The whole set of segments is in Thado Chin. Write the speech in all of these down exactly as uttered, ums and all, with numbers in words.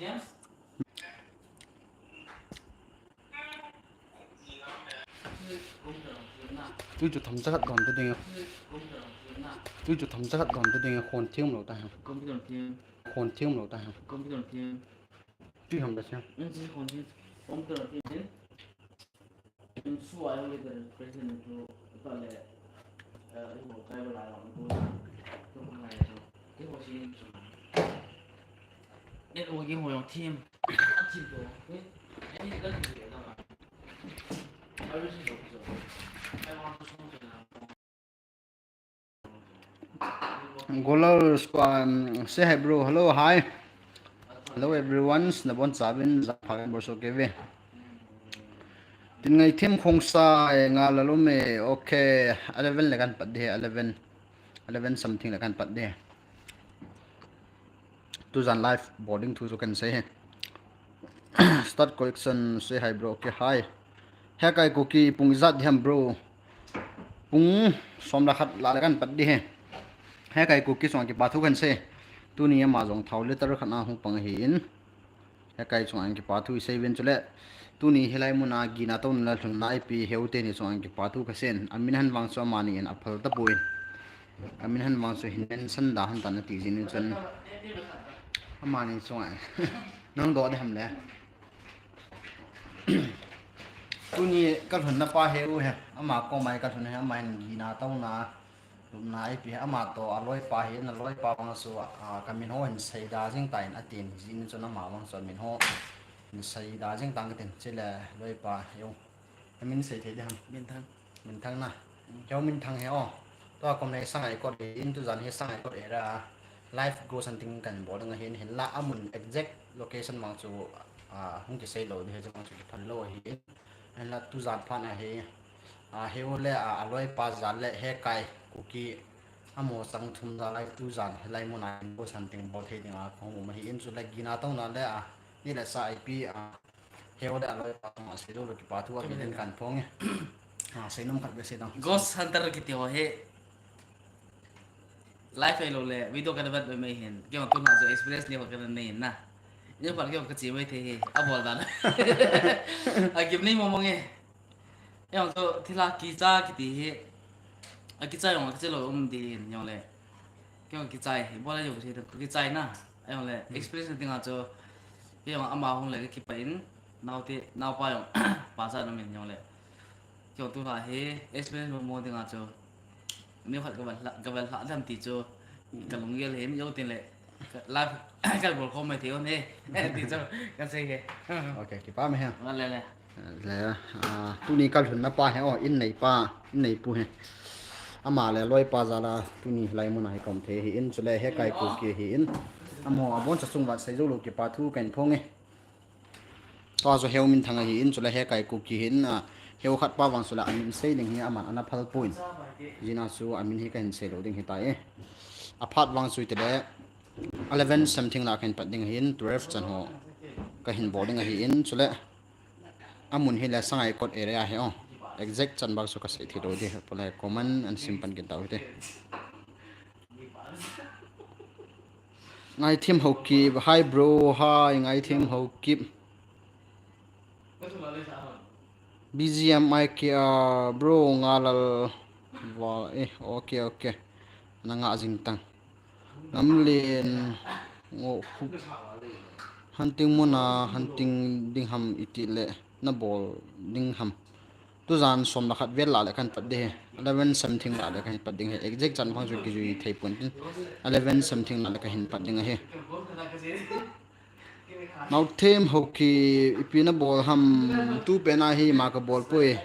Tui chu thomcha khat don ta ding. Tui chu thomcha khat don ta ding, khon thiam lo ta ha. Khon thiam lo ta ha. Tui ham da siam. Golal squad, um, say hi bro. Hello, hi. Hello everyone. Nabon chavin, japha bor so keve. Tin ngai thim khongsa, eh, nga la lum e. Okay, eleven le kan pat de, eleven. Eleven something le kan pat de. Tujan live boarding thu chu kan sei he. Start collection, say hi bro. Okay, hi. Hekai Kuki pung ijat diam bro. Pung som le khat la le kan pat di he. Hekai Kuki chunga kipa thu kan sei. Tuni ama jong thao liter khat na hung pang ahin. Hekai chunga kipa thu isei uvin chule. Tuni hilai muna gina touna le lhunna ipi heu teni chunga kipa thu ka sei in. Amin han vang chu amani in aphal tapoi. Amin han vang chu hin mention da han tan ati jin in chun. Amani chunga. Nang do de ham le. Tuni ka lhunna pa heu he. Ama koma ka lhun he. Ama hin gina touna. Lhunna ipi ama to aloipa hin, aloipa vang chu, a, ka min ho hin seida jing tan atin, jin chun ama vang chu min ho hin seida jing tan katin, chule aloipa heu. Amin sei thei de ham. Minthang. Minthang na. Mm. Heu Minthang he o. Tua kom nei Sangaikot in tujan hi Sangaikot area. Live ghost hunting kan bol ding ahin, hinla amun exact location vang chu, a, hung kisei lou di he chu vang chu kiphal lou ahin. Hinla tujan phat na hi. A, heu le, a, aloipa jal le Hekai Kuki amaho chang thum jal lai tujan hilai muna ghost hunting bol thei dinga kahung um ahin chule gina touna le, a, ni le sa ipi, a, heu le aloipa chunga sei lou lou kipa thu amin hin kan phong e. A, sei nom khat be sei dang. Ghost hunter kiti ho hi. Live ahilou le, video kana vet mai hin. Kei vang tuna chu experience ni ho kana nei na. Ni pa kei vang kachi mai thei hi. Abol dan. Agim nei mong mong e. Kei vang chu thilha kicha kiti hi. Akicha jong akicha lou um din jong le. Kei vang kichai, bol a jong kichai na. Jong le, experience dinga chu. Kei vang ama hung le kipah in. Naote, naopa jong. Pachat na min jong le. Kei vang tuna hi, experience mo mo dinga chu. Mi khat ka val hla, ka val hla dam ti chu, ka lunggel hi, mi jou tin le, ka la, ka bol khom mai thei un he, ti chu, ka sei he. Okay, kipa me he. Nga le le. Le, a, tuni ka lhunna pa he, o, in nei pa, in nei pu he. Ama le aloipa jal a, tuni hilai muna hi ka um thei ahin, chule Hekai Kuki ahin. Amaho abon cha chung vang sei jou lou kipa thu kan phong e. Tua chu Heu Minthang ahin, chule Hekai Kuki hin, a, heu khat pa vang chule amin sei ding hi aman ana phal poi. Jina chu amin hi kahin sei lou ding hitai e. Aphat vang chu itile eleven something la kahin pat ding ahin, twelve chan ho kahin bol ding ahin, chule amun hile Sangaikot area hi o. Exact chan bang chu kasei thei lou di, pole comment an sim pan kin tau hite. Ngaithim Haokip, hi bro, hi, Ngaithim Haokip. B G M I K R, bro, Ngalal, va, eh, okay, okay. Na nga jing tang. Namlen, ngo, khu. Hunting muna, hunting ding ham iti le, na bol ding ham. Tujan som le khat vel la le kan pat de he. Eleven something la le kan pat ding he. Exact chan bang chu kijui thei pon tin. Eleven something la le kahin pat ding ahi. Ngaithim Haokip ipi na bol ham, tu pen a hi ma ka bol poi.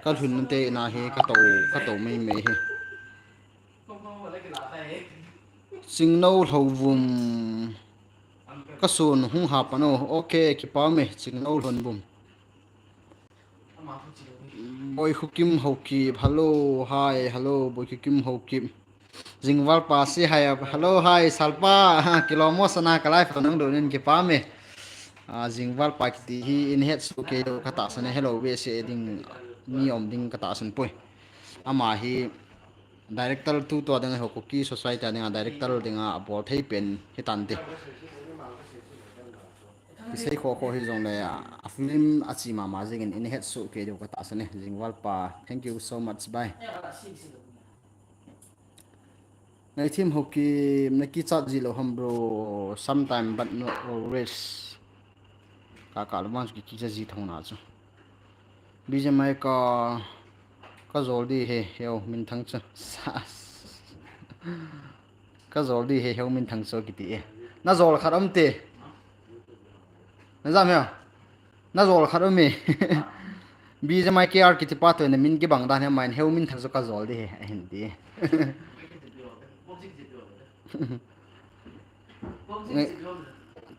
Ka lhun te na hi ka to, ka to mai mai hi. Chingno Lhouvum. Ka sun hung ha pan o. Okay, kipa me, Chingno Lhouvum. Boikhukim Haokip, hello, hi, hello, Boikhukim Haokip. Jingval pa si hi, hello, hi, Salpa, kilom mo sana ka live nang do nin kipa me. A, Jingval pa kiti hi in het su ke do ka ta sana hello ve se ding ni om ding ka ta san poi. Ama hi director tu to ding ho Kuki society ding a director ding a bol thei pen hi tan te. Kisei kho kho hi jong le a film a chi mama jingin in het su ke do ka ta sa ne jing val pa. Thank you so much, bye. Ngai thim ho ki na ki chat ji lo ham bro, sometime but not always. Ka ka lo man ki ki cha ji thong na chu. B J M I ka ka jol di he heu min thang chu. Sas. Ka jol di he heu min thang chu kiti e. Na jol khat um te. Na jam he. Na jol khat um e. B J M I K R kiti pa to na min ki bang dan he main heu min thang chu ka jol di he. Ahin ti. Nge,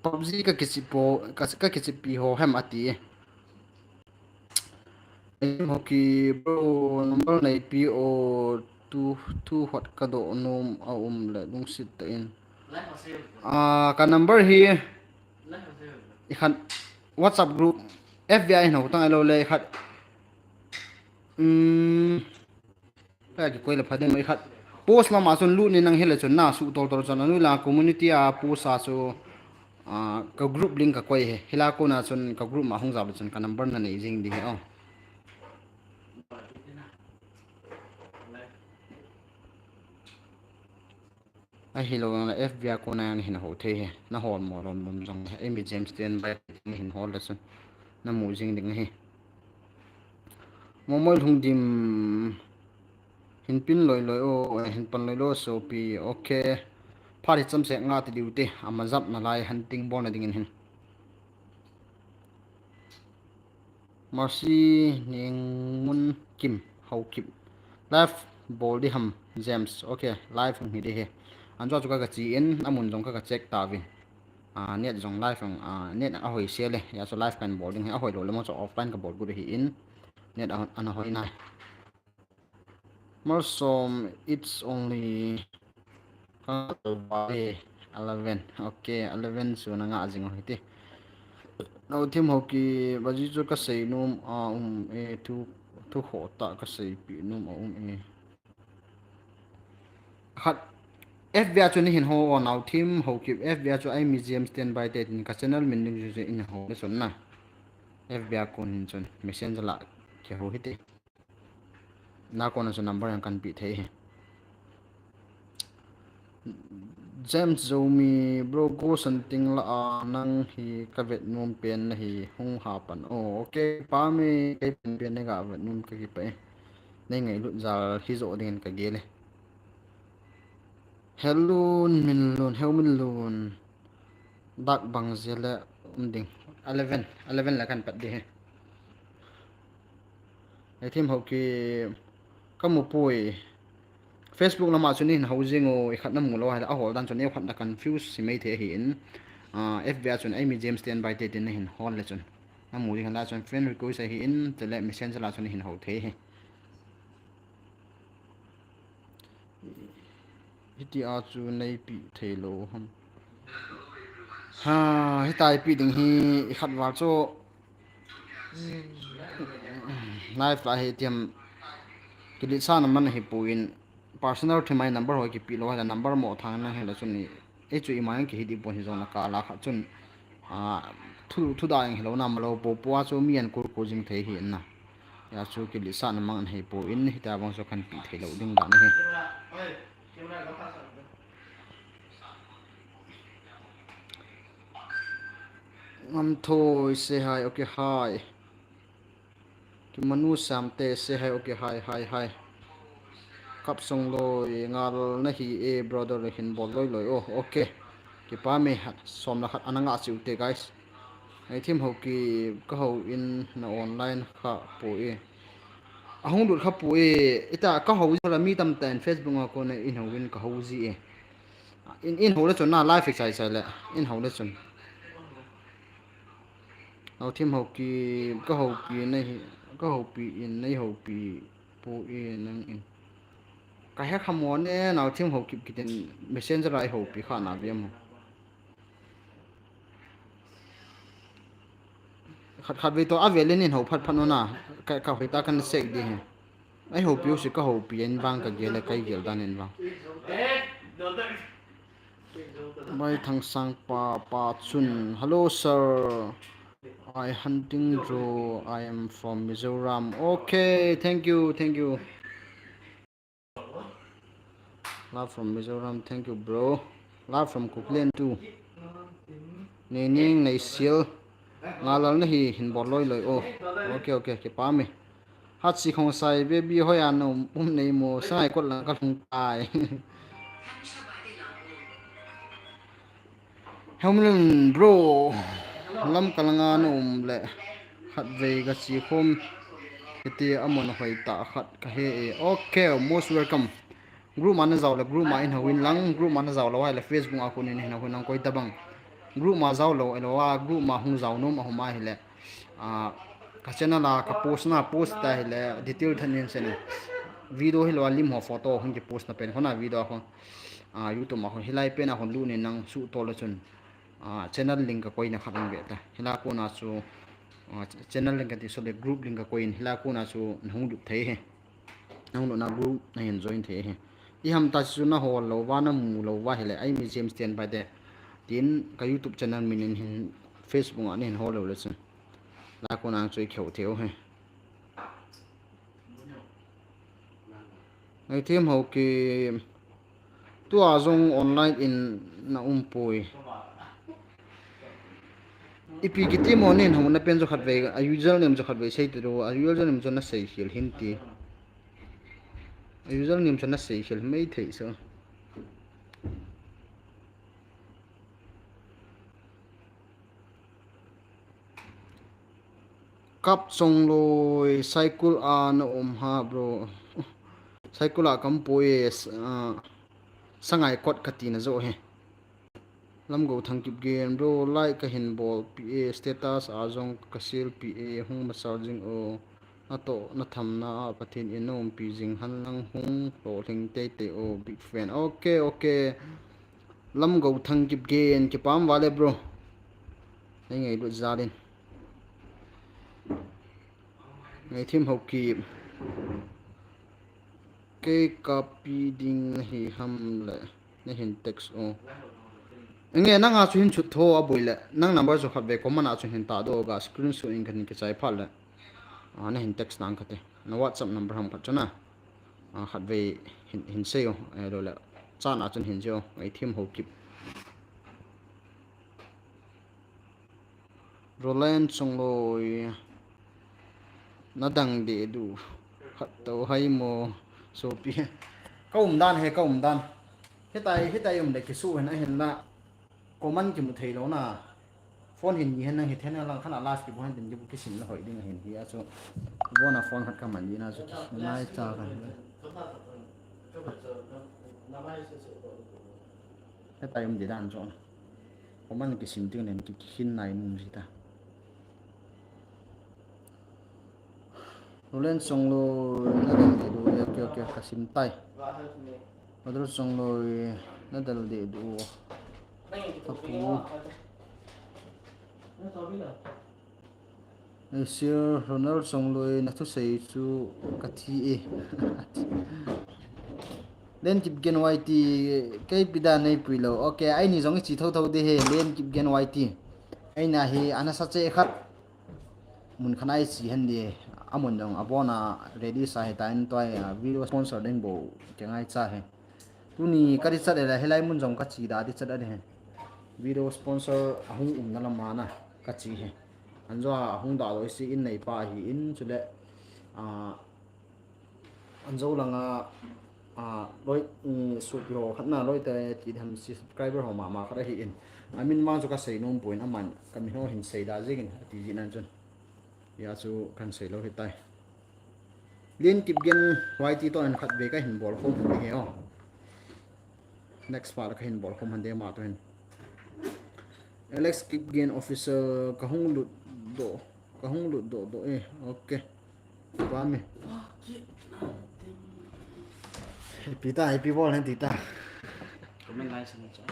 PUBG ka kichi po, ka, ka kichi pi ho hem ati e. Em hoki bro number nei pi o tu, tu hot ka do nom a um le lungsit ta in. Ah, ka number hi i khat WhatsApp group F B I no tang lo le i khat. Um, Ka kikoi le pha dem mai khat. Post mama chun lut ni nang hile chun na su tol tol chun anu la community a post a chu, ah, ka group link ka koi he. Hila kona chun ka group ma hung jao le chun ka number na nei jing di he o. Ahilou le F B I a kona hin ho thei he. Na hol mo lom lom jong le. Emi James ten bai hin hol le chun. Na mu jing ding he. Momoi lhung dim hin pin loi loi o, eh, hin pan loi lo sopi, okay. Phat hi cham se nga ti diu te, ama jap na lai hunting bol na ding in hin. Mercy Ningmun Kim, Haokip. Live bol di ham, James. Okay, live hung hi di he. An jo chu ka ka chi in, amun jong ka ka check ta vin. Ah, net jong live hung, ah, net a hoi se le. Ya chu live kan bol ding he, a hoi lo le mo chu offline ka bol gu di hi in. Net a, an a hoi nai. Malsom, it's only eleven. Okay, eleven chu na nga jing ho hiti. Nau thim ho ki baji chu ka sei nom a um e thu, thu ho ta ka sei pi nom a um e. Khat F B I chu ni hin ho o nau thim ho ki F B I chu ai mi James ten bai te tin ka channel min ding chu in ho le chun na. F B I kun hin chun messenger la ke ho hiti. Na kona chu number yang kan pi thei hi. James Zomi, bro, go san ting la a nang hi ka vet nom pen na hi hung ha pan. Oh, okay, pa mi kei pen pen ne ga vet nom ka ki pa e. Nei ngailut jal hi jo ding ka gel e. Helun, min lun, heu min lun. Dak bang je le um ding. Eleven, eleven la kan pat di he. Ei thim ho ki ka mu pui. Facebook lama chu ni hin ho jing u, i khat na mu lo hai la, a hol dan chun i khat na confuse si mai thei hi in. Ah, F B I chun ai mi James ten bai te tin na hin hol le chun. Na mu ding la chun friend request hi in, te le messenger la chun hin ho thei hi. Hiti a chu nei pi thei lo ham. Ha, hita i pi ding hi i khat val chu. Live la hi tiam. Kilit sa na man hi pu in personal thim ai number ho ki pi lo ha number mo thang na hi la chun ni. Ei chu i mai ki hi di pon hi jong na ka la kha chun. A, thu, thu da ing hi lo na ma lo po po a chu mi an kur kur jing thei hi na. Ya chu kilit sa na mang an hei po in hita bang chu kan pi thei lo ding dan hi. Ngam thoi say hi, okay, hi. Kimanu Samte say hi, okay, hi, hi, hi. Kap song loi ngal na hi e brother hin bol loi loi. Oh, okay. Kipa me hat som la khat ana nga chiu te guys. Ei thim ho ki ka ho in na online kha po e. A hung lut kha po e. Ita ka ho la mi tam ten Facebook a ko na in ho in ka ho ji e. In, in ho le chun na live chai chai le. In ho le chun. Nau thim ho ki ka ho pi nei hi, ka ho pi in nei ho pi po e nang in. Ka he kha mo ne nau thim ho ki kitin messenger ai ho pi kha na ve mo. Khat khat ve to a ve le nin ho phat phat no na. Ka, ka hoi ta kan sek di he. Ai ho pi u si ka ho pi en bang ka gel le kai gel dan en bang. Mai Thangsang pa, pa Chun. Hello, sir. I hunting, bro. I am from Mizoram. Okay, thank you, thank you. Love from Mizoram. Thank you, bro. Love from Cookland too. Nei ning, nei sil. Nga lal na hi hin bol loi loi o. Okay, okay, kipa mi. Hatsi Khongsai, baby, hoiya na um, um nei mo, Sangaikot lang ka lhung tai. Hemlin, bro, lam kalanga na um le, khatvei ka chi khom, kiti amun hoi ta khat ka he e. Okay, most welcome. Group ma na jao le, group ma in hawin lang, group ma na jao lo hai le, Facebook a kunin hin hawin lang koi tabang. Group ma jao lo, elo a, group ma hung jao nom a hum a hi le. Ah, ka channel a ka post na post ta hi le, detail than in sen. Video hi lo a lim ho photo hung ki post na pen, hona video ho. Ah, YouTube ma ho, hilai pen a hon lu ni nang su to le chun. Ah, channel link ka koi na khat lang ve ta. Hila kona chu, ah, channel link ka ti so le group link ka koi in, hila kona chu na hung dup thei he. Na hung lutna group na hin join thei he. I ham ta chu na hol lo va, na mu lo va hi le, ai mi James Tian bai te. Tin ka YouTube channel min in hin Facebook a na hin hol lo le chun. La kona chu i kheu thei u he. Ngaithem Haokip, tua jong online in na um poi. Ipi kiti mo nin hong na pen jo khat vei, a username jo khat vei sei tu, a username jo na sei khel hin ti. A username jo na sei khel mai thei so. Kap Chongloi, Saikul a na um ha, bro. Saikul a kam poi, s-, ah, Sangaikot ka ti na jo he. Lamgo Thangkipgen, bro, like ka hin bol pi e, status a jong ka share pi e, hung masal jing o. Na to, na tham na a Pathen in na umpi jing hen lang hung lolhing teitei o, big fan. Okay, okay. Lamgo Thangkipgen, kipah val e, bro. Nei ngailut jal in. Ngaithem Haokip. Kei kapi ding na hi ham le, na hin text o. Nge nang a chu hin chut tho a boi le, nang number chu khat vei comment a chu hin tah doh o, ga screenshot in ka hin kichai phat le. Ah, na hin text nang ka te. Na WhatsApp number ham khat chu na. Ah, khat vei hin, hin sei o, eh, lo le. Chan a chun hin sei o, Ngaithem Haokip. Roland Chongloi, na dang deh duh khat to hai mo, sopi. Ka um dan he, ka um dan. Hitai, hitai um le kisu hen a hin la. Comment kimu thei lo na. Phone hin ni hen nang hi then lang khan a live kibu hen tin kibu kisin la hoi ding hin hi a chu. Bona phone khat ka man ni na chu. Nai cha ka. Hitai um di dan chu. Comment kisim ding len ki, ki hin nai mun ji ta. Roland Chongloi, na dal deh duh, okay, okay, ka sim tai. Roland Chongloi, na dal deh duh. Ka pu. Ei, Sir Ronald Chongloi, na thusei chu ka thi e. Len Kipgen Y T, kei pi dan nei pui lo. Okay, eini jong i chi tho tho di he, Len Kipgen Y T. Eina hi, ana sa che khat. Mun khat a i chi hen di, a mun jong a bon a ready sa he ta in tua, a, video sponsor ding bou, kei ngai cha he. Tuni ka di chat e la, hilai mun jong ka chi da di chat a di he. Video sponsor a hung um na lam a na, ka chi he. An jo a hung da lo i si in nei pa hi in chu le, a, An jo langa, a, loi, i, supi ho khat na loi te ti ham si subscriber ho mama khat ahi in. A min mang chu ka sei nom poi in aman, ka min ho hin sei da jing in, a ti jin an chun. Ya chu kan sei lo hi tai. Len Kipgen Y T to an khat ve ka hin bol khom hun he o. Next part ka hin bol khom han de ma to hin. Alex Kipgen Officer ka hung lut do, ka hung lut do do e. Okay. Ba mi. Happy ta, happy bol hen ti ta. Comment lai sim cha.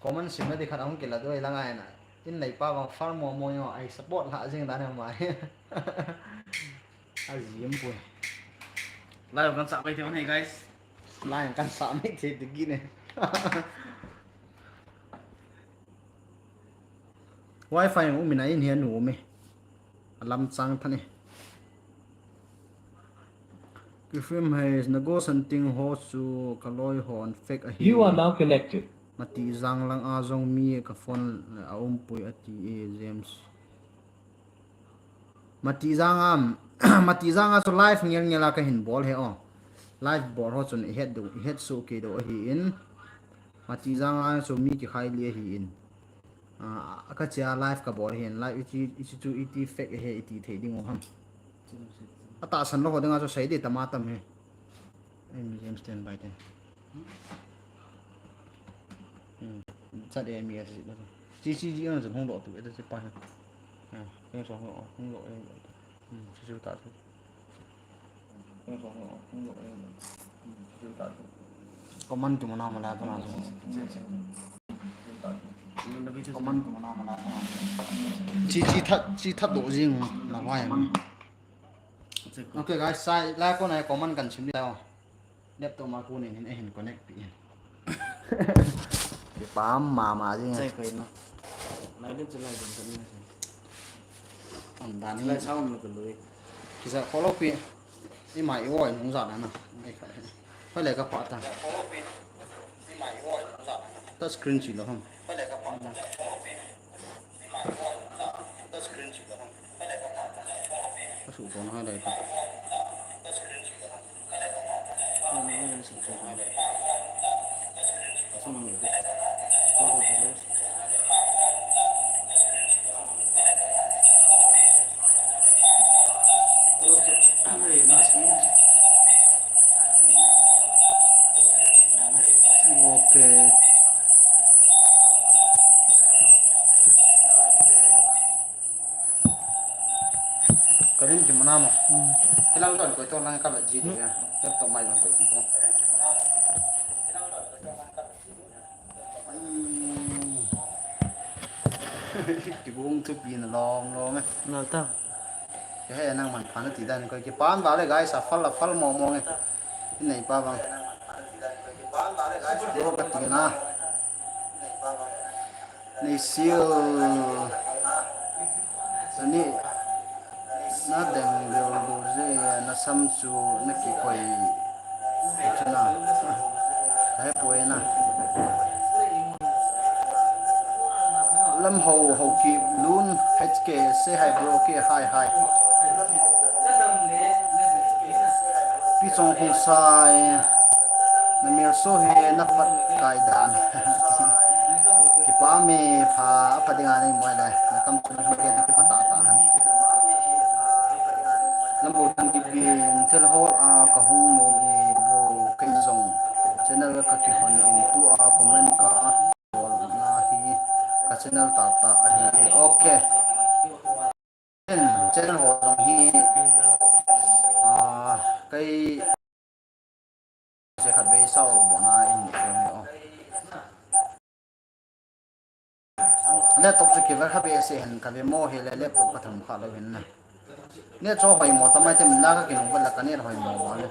Comment sim na di khat ahung kila do lang ai na. In nei pa bang far mo mo yo ai support la jing da ne mai. A jim pu. Lai kan sa pai te ne guys. Lai kan sa mai te di gi ne. Wi-Fi um in a in hian um e. A lam chang than e. Kifim hei, na go san ting ho chu ka loi hon fake ahi. You are now connected. Mati zang lang a zong mi ka phone a um pui a ti e, James. Mati zang a, mati zang a chu live ngel ngel a ka hin bol he o. Live bol ho chun i het do, i het su ke do ahi in. Mati zang a chu mi ki khai li ahi in. A, ka chia live ka bol hin, live iti, iti chu iti fake he iti thei ding u ham. A tahsan lo ho ding a chu sei di tama tam he. Em, James ten by ten. Hmm. Chat em yes. Chi chi ji ang jong hong lo tu, e ta chi pa he. Hmm. Hong so hong lo, hong lo em. Hmm. Chi chu ta tu. Comment tu mana mala tu na. Comment tu mana mala tu na. Chi, chi that, chi that do jing na vai. Okay guys, sai la ko na comment kan sim dia. Laptop ma ko nin hin, hin connect pi hin. Kipah mama jing. Sai ko na. Lai din chu lai din chu ni. An dan ni. Lai sound na ko lui. Kisa kholo pi. I mai i oi nung za na na. Ai kha. Kha le ka pa ta. Touch screen chi lo ham. Touch screen chi lo ham. Ka su ton ha dai ta. Okay. Ka lim ki mana mo. Hmm. Kilang don koi to lang ka ba ji dia. Laptop mai don koi to. Hmm. Kibung thupi na lom lom e. Lo ta. He nangman pha na ti dan koi kipan ba le guys, a phal a phal mo mo nge. Nei pa bang. Lo ka ti na. Nei sil. Ani na deng deu du je na sam chu na kikoi. Chana. Ka he poi na. Lam ho ho ki lun H K say hi bro, okay, hi hi. Pi chong khung sai. Na mel so he na phat kai dan. Kipa me pha a pha dinga nei moi lai. Na kam chu na ke na kipa ta ta han. Lambu tang ki pin thil hol a ka hung nom e bro, kei jong channel ka kihon in tu a comment ka hol na hi ka channel ta ta ahi e. Okay. Channel hol jong hi, ah, kei se khat vei sao bona in ni o. Laptop chu kiver kha behseh hen, ka ve mo hi le laptop ka tham kha lou hin na. Net chu hoi mo tamai te min la ka kinung vel la ka net hoi mo mo le.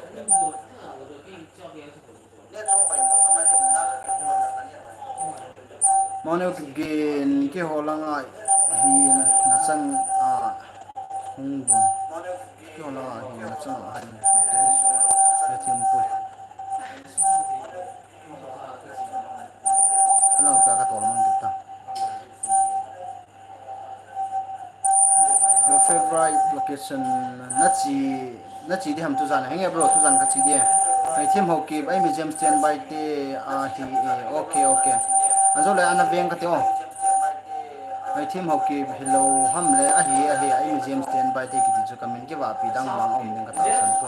Mo ne u ki gen ki ho la ngai hi na chang a hung dun. Ki ho la ngai hi na chang a hung dun. Ka thim pui. Hello, ka ka tol mang ta. Your favorite location, na chi, na chi di ham tu jan. Henge bro, tu jan ka chi di. Ai thim ho ki, ai mi James ten by te a hi e. Okay, okay. Anjo le ana veng ka te o. Ai thim ho ki hello ham le ahi, ahi, ai mi James ten by te kiti chu ka min kiva pi dang mang om ding ka ta san ko.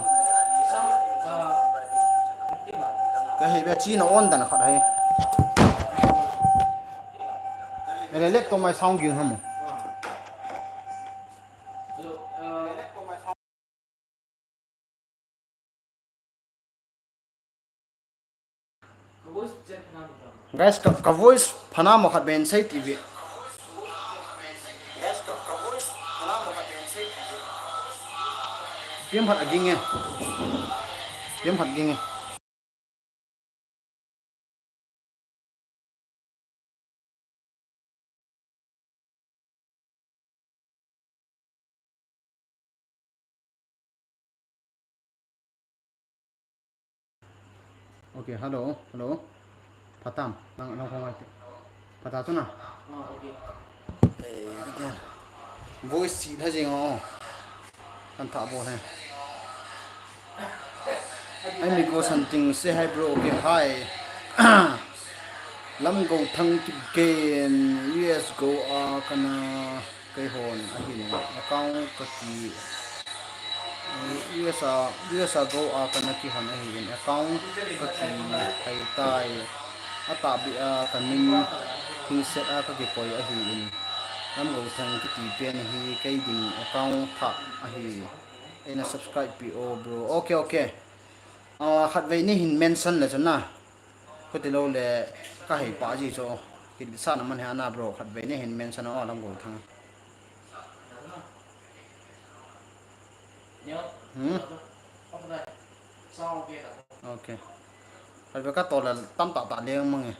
Ka he be chi na on dan khat he. Ele lek to mai sound ging ham. Guys, ka, ka voice pha na mo khat ben sei ti ve. Piam khat a ging e. Piam khat ging e. Okay, hello, hello. Phatam, nang, nang khong ai. Phata tu na. Eh, voice si tha jing o. Kan tha bo he. Ai mi ko san ting, say hi bro. Okay, hi. Lamgouthang Kipgen, U S Goa kana. Keihon ahin account kaki, U S a, U S a Goa kana kihon ahin account kaki haitai. Atahbeh a kamin thingset a kakikoi ahin. Lamgouthang kiti pen hi kei ding account thah ahi. Eina subscribe pi o bro. Okay, okay. Ah, khatvei neihin mention le chun na. Khuti lou le kahei pa ji chu. Kisa na man hi ana bro, khatvei neihin mention o Lamgouthang. Hmm? Okay. Khatvei katol le tamtah tah leng mang e.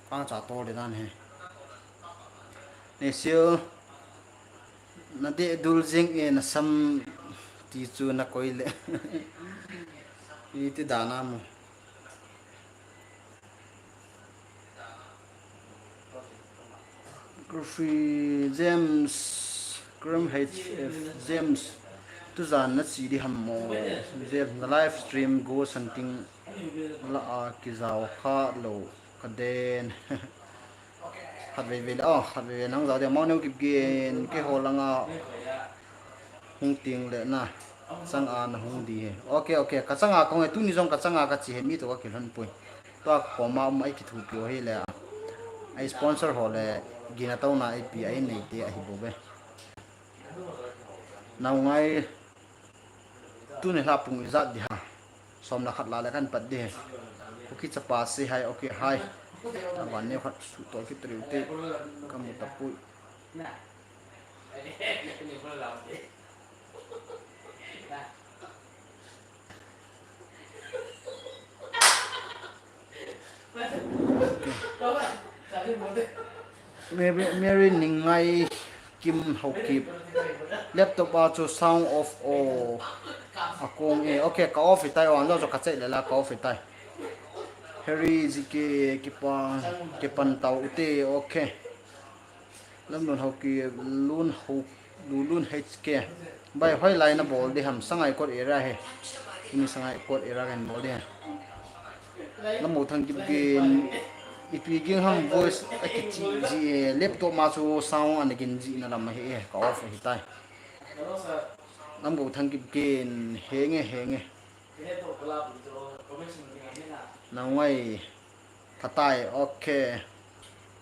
Kang cha tol de dan he. Nei sil. Nadeh dul jing e, nasam ti chu nakoi le. Iti dan a mo. Coffee James, Chrome H F James. Tujan nache di ham mo. James, na live stream go san ting la a kijao kha lou kaden. Khatvei vei le, oh, khatvei vei nang jao de, Mauneo Kipgen, keiho langa hung ting le na, changa nahung di he. Okay, okay, kachanga kahung e, tuni jong kachanga kache he, mi toh kakilhon poi. Tua koma um a ikithopi u hile, a sponsor ho le, gin a touna ipi a inei te ahi bou ve. Naungai, tuni lha pung ijat di ham. Som le khat lah le kan pat di he. Kuki chapa say hi, okay, hi. Aban neo khat suhtoh kit riu te. Kamu tapoi. Mary, Mary Ningngai Kim Haokip. Laptop a chu sound off o. Akong e. Okay, ka off itai o. Anjo jo ka check le la ka off itai. Harry G K kipan, kipan tao ute. Okay. Lamlun Haokip, Lun Hau, Lulun H K. Bai, hoilai nabol di ham, Sangaikot area he. Ini Sangaikot area kahin bol di he. Lamgouthang Kipgen, ipi ging ham voice akiche ji e, laptop ma chu sound ana gin ji na lam ahi e, ka off ahitai. Lamgouthang Kipgen, henge, henge. Naungai. Phatai, okay.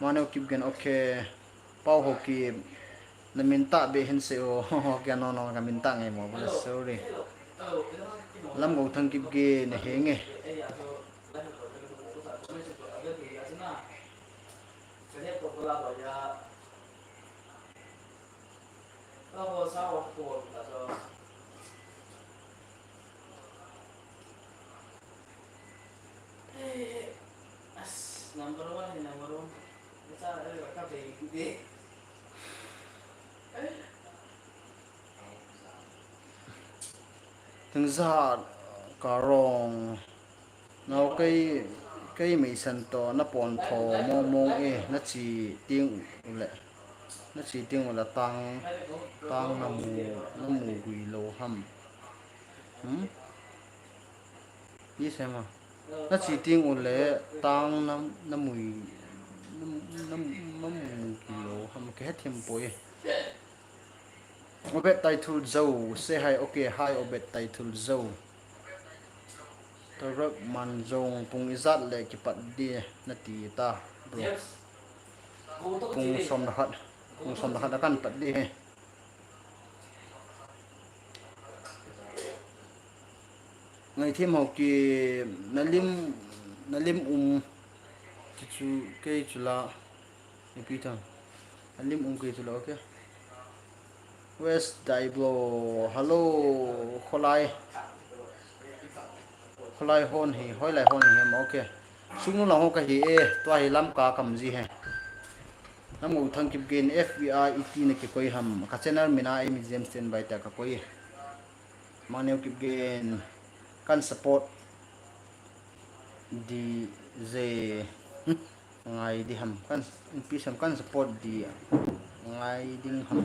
Mauneo Kipgen, okay. Pau Haokip. Namin tah beh hin sei o. Okay, no, no, kamin tah ngai mo, sorry. Lamgouthang Kipgen, henge. Number one, number one. Thingzat Karong. Nao kei, kei meisan toh napon tho mong mong e, nache teng ule. Nache teng ule tang, tang namu, namu gui lou ham. Hmm? Isei ma. Nache teng ule tang na, namui, nam, nam, namu gui lou ham, kahe them poi. Obed Taithul Zou, say hi, okay, hi, Obed Taithul Zou. Tarak Manjong, pung ijat le kipat di nati ta, bro. Pung som le khat, pung som le khat a kan pat di he. Ngaithem Haokip, nalim, nalim um, chu chu, kei chu la. Ipi tham. Alim um kei chu lo, okay. West Daiblo. Hello, Kholai. Kholai hon hi, hoilai hon hi hem, okay. Sungnu lang ho kahi e, tua hi Lamka kam ji he. Lamgouthang Kipgen, F B I iti na kikoi ham. Ka channel min a M J M Stand By ta kakoi. Mauneo Kipgen, kan support. D J ngai di ham kan, N P C M kan support di ngai ding ham.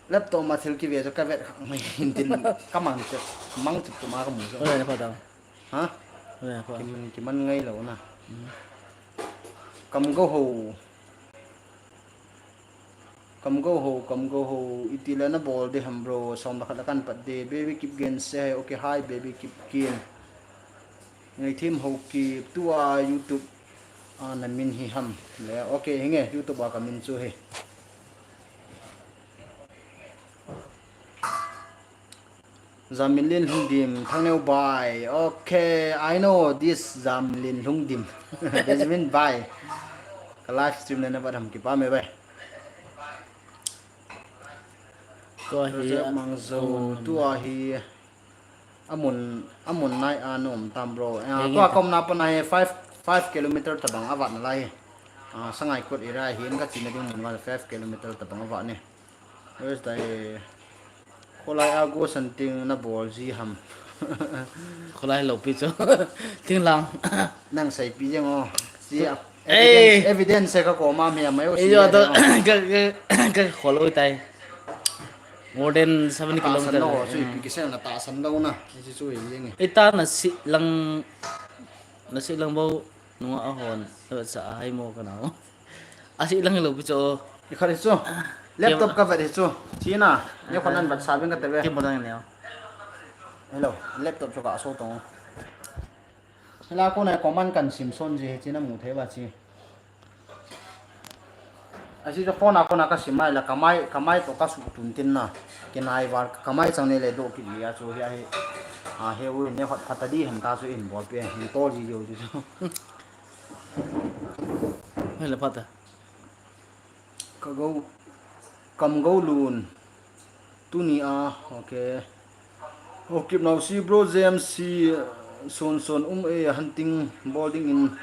Laptop ma thil kive chu ka vet kha mai hin tin ka mang che, mang che tu ma ka mu chu. Oi, na pha ta. Ha? Oi, na pha. Kiman, kiman ngai lo na. Kam go ho. Kam go ho, kam go ho. Iti le na bol de ham bro. Som da khat la kan pat de. Baby keep gen se hai. Okay, hi baby keep gen. Ngai thim ho ki tua YouTube a na min hi ham. Le, okay, hinge YouTube a ka min chu hi. Zaminlin Lhungdim, Thangneo Bai. Okay, I know this Zaminlin Lhungdim. Benjamin Bai. Ka live stream le na va tham kipa me bai. Tua hi Joseph a, Mangzo, amun tua hi amun, amun nai a nom tam bro. Ah, hei tua hei. Kom na pa na hi five, five kilometer tabang avat na lai. Ah, Sangaikot area hi in ka china ding mun va five kilometer tabang avat ni. Where's the Kholai a go san ting na bol ji ham. Kholai lo pi chu. Ting lang. Nang sai pi jeng o. Si a. Ei! Evidence, evidence ka ko ma me mai o. Ei, si yo a to, to. Ka, ka, ka kholo tai. More than seven kilometer. Ta san lo, chu ipi kisel na ta san lo na. Ni si chu hi jeng e. Ita na si lang, na si lang bo, nunga a hon, sa a hai mo ka na o. A si lang lo pi chu. I khat hi chu. Laptop ka vet hi chu. China. Ne kon an vet sa ben ka te ve. Kim bodang ne. Hello. Laptop chu ka so tong. Hela ko na command kan sim son ji hi china mu thei ba chi. A si phone a ko na ka sim mai la ka mai, ka mai to ka su tun tin na. Ke nai var ka mai chang ne le do ki ya chu hi a hi. A he u ne hot phat ta di han ta chu in bol pe hin to ji yo ji chu. Hela phat ta. Ka go, kam go lun. Tuni a, okay. O kip nau si bro James si son son um e hunting bol ding in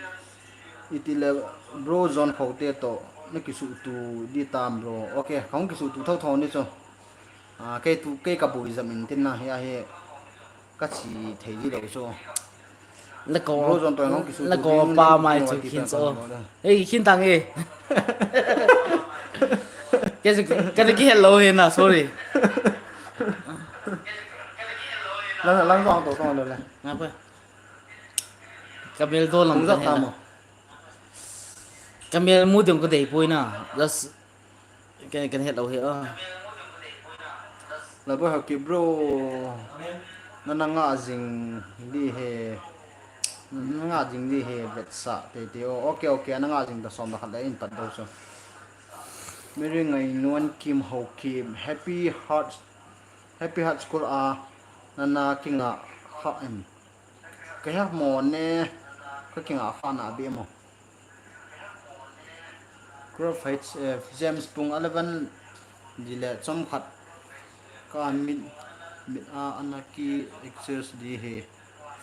iti le bro John Khote to na kisu tu di tam bro. Okay, kong kisu tu thau thau ni chu. Ah, kei tu, kei ka bui jam in tin na hi a hi. Ka chi thei di lo chu. La ko, bro, zon to nong kisu la tu ko ding pa ding mai ding chu wa ti khin ta so. Ei, khin tang e. Ke chu, ka ni ki hello he na, sorry. Lang, lang zong to tong lo le. Nga pa. Ka mel do lang. Kung zat ta mo. Ka mel mu ding ko dei poi na. Just Kan, kan het lo hi a. La bo ha ki bro. Na na nga jing di he. Na nga jing di he vetsa te te o. Okay, okay, na nga jing da som da khat da in pat do so. Mary Ngainuan Kim Ho Kim. Happy Heart, Happy Heart School a na na kinga kha em. Ka ha mo ne ka kinga kha na bi mo. Group H F, James Pung eleven, di le chom khat ka mit, mit a ana ki excess di hi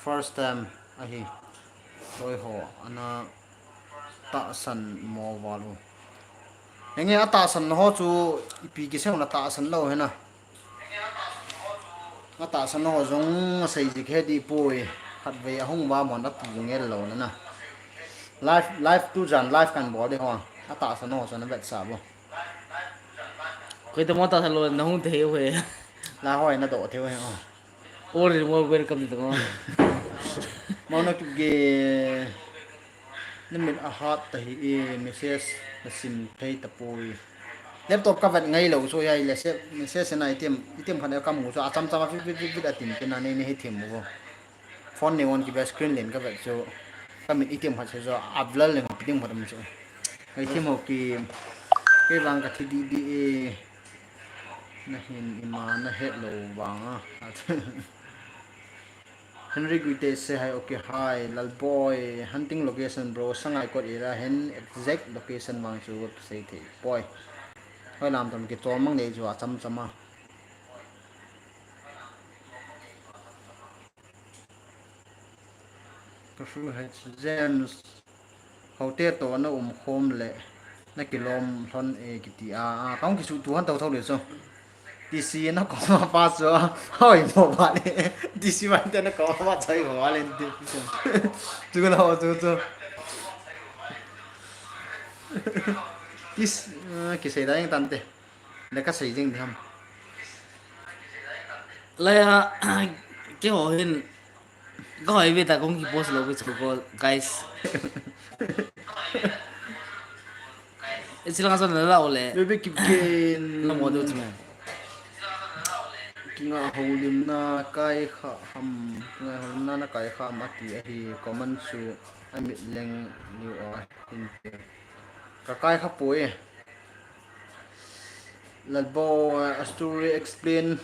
first time ahi. Toi ho ana tahsan mo val u. Henge a tahsan ho chu ipi kiseu na tahsan lo he na. Atahsan ho jong asei jik he di poi. Khatvei ahung va mon atu jong el lo na na. Live, live tu jan live kan bol di ho. Atahsan ho jong na vetsa bo. Koi te mo tahsan lo na hung te he he. La hoi na do the he ho. All in all welcome to mo. Mo na ki ge. Na min a hat ta hi e, message na sim thei ta poi. Laptop ka vet ngai lo so ya le se message na item, item khat ka mu so a cham cham a vit vit vit vit a tin tin a nei nei hi them mo. Phone nei on ki ba screen len ka vet so ka min item khat se so a blur len pi ding phat mo so. Ngai them ho ki ke vang ka thi di di e. Na hin ima na het lo vang a. Henry Guite say hi, okay, hi, Lalboi, hunting location bro, Sangaikot area hin exact location vang chu sei thei poi. Hoi lam tam ki chom mang nei chu a cham cham a. Ka fu hai James. Hote to na um khom le na kilom lhon e kiti a, a, kong kisu tu han tau thau le so. T C na koma pa chu, hoi mo ba le. T C ba te na koma pa chu hoi mo ba le ti. Chu la ho chu chu. Tis, ah, kisei da jeng tante. Le kasei jeng diham. Laya, keiho hin, kahoi ve ta kong kipost lou ve chu ko, guys. Ichi lang sa na la ole. Baby Kipgen. Na mo do chu me. Kinga houlimna kai kha ham, kinga houlimna na kai kha ham ati ahi, comment chu amit leng liu a hin te. Ka kai kha poi. Lalbo, a story explain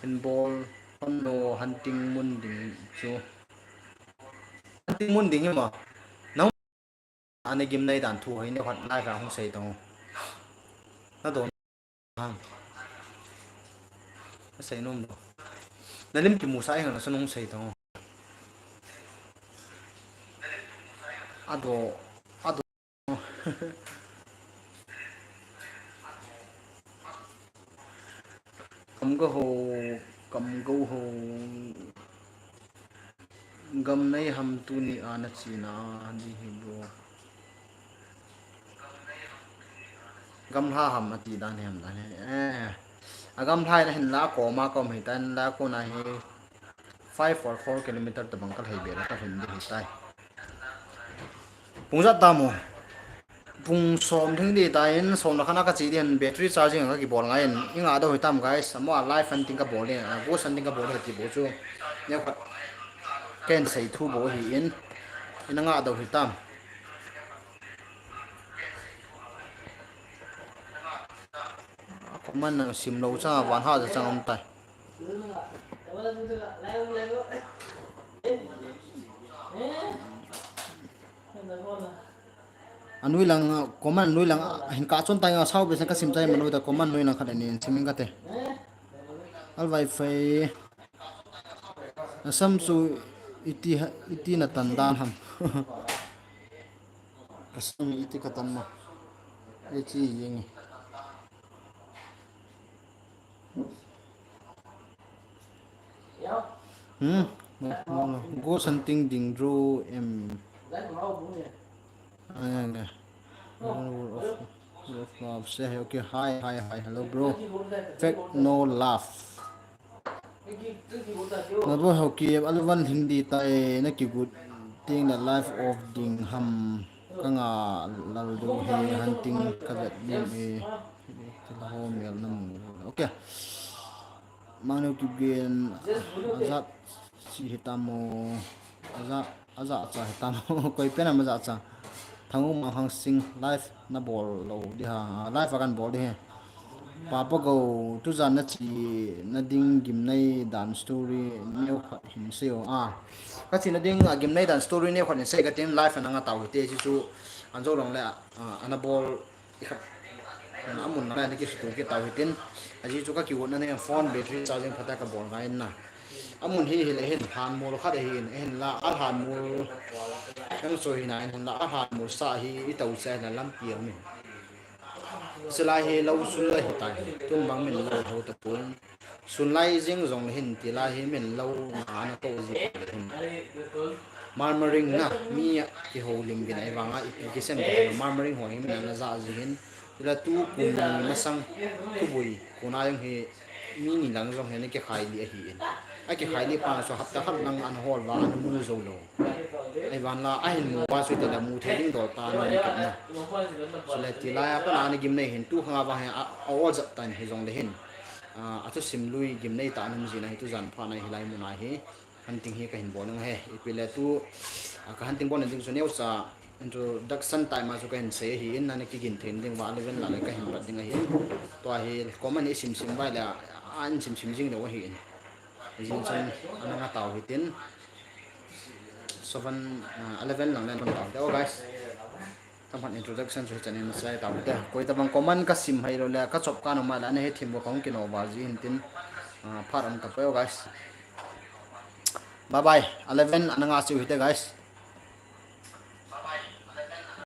hin bol, hon lo hunting mun ding chu. Hunting mun ding hi ma. Ana gimnei dan thu hi neo khat live a hung sei tong. Na don hang. Na sei nom lo. Na lim kimu sa hang na sun hung sei tong. Ado, ado. Kam go ho, kam go ho. Gam nei ham tuni a na china di hi bro. Gamla ham ati dan hi ham dan hi. Eh. A gamla na hin la ko ma ko mai tan la ko na hi five or four kilometer tabang ka lhai be la ka hin di hi tai. Pung jat ta mo. Pung som thing di ta in, som la khana ka chi di in, battery charging ka kibol ngai in, i nga do hi tam, guys, amo a live hunting ka bol di, a ghost hunting ka bol di ti bo chu. Neo khat. Ken sei thu bo hi in, i na nga do hi tam. Comment na sim lo cha, van ha cha chang um tai. Anui lang, comment anui lang, hin ka chon tai nga sao be sang ka sim chai manu ta comment anui lang khat ani sim ka te. Alvai fai. Asam chu iti ha, iti na tan dan ham. Asam iti ka tan ma. Iti yeng. Hmm? Go something ding dro em. Ai, ai, ai. World of, World of Love. Say hi, okay. Hi, hi, hi. Hello, bro. Fake no love. Na bo ho ki alvan hindi ta e, na kigut ting na live off ding ham. Ka nga lal do he hunting ka vet dim e. Kila ho mel na mu. Okay. Mangnu Kipgen, ajat si hitamo, ajat, ajat cha hitamo, koi pen am ajat cha. Thangu Manghang Sing live na bol lo di ha, live a kan bol di he. Papa Go, tujan na chi, na ding gimnei dan story, neo khat hin sei o. Ah, ka chi na ding a gimnei dan story neo khat hin sei ka tin live a na nga tau hi te, chi chu an zo long le, ah, ana bol I khat, a mun na ni kisutu kit tau hitin. Aji chu ka kigot na ni phone battery charging phata ka bol ngai na. A mun hi hi le hin han mul khat hi in, hin la a han mul. Kan so hi na hin la a han mul sa hi i tau sa na lampi a min. Sila hi lo sul la hi ta. Tun bang min lo ho ta pun. Sun lai jing jong le hin ti lai hi min lo na na to ji hin. Murmuring na mi a kiho lim gin ai vang a ipi kisem ta hin murmuring ho hi min na ja ji hin. Ti la tu kum ni masang tu bui ku na jong hi mi ni lang jong hi ni kikhai li ahi in. A kikhai li pa so hapta khat lang an hol va an mu jo lo. Ai van la a hin mu va su ti la mu thei ding dol ta na ni kap na. Sule ti lai a pa na ni gim nei hin tu khang a va hin a, a ol jat tan hi jong le hin. A, a thusim lui gimnei ta an um jin a hi tujan pha na hi lai mun a hi hunting hi ka hin bol nang he. Ipi le tu, a, ka hunting bol na ding chu neo sa introduction time a chu ka hin sei hi in na ni kigin thei ding va le ven la le ka hin pat ding a hi. Tua hi comment i sim sim vai le a, a in sim sim jing le va hi in. Jing chan ana nga tau hi tin. Seven, a, eleven lang le kon tau te, oh, guys. Tam han introduction chu hi chan in sai tau te. Koi tabang comment ka sim hai lo le ka chop ka no ma la ne he thim bo kong kino va ji hin tin. A, phat am ta peo, guys. Bye bye. Eleven ana nga chiu hi te, guys.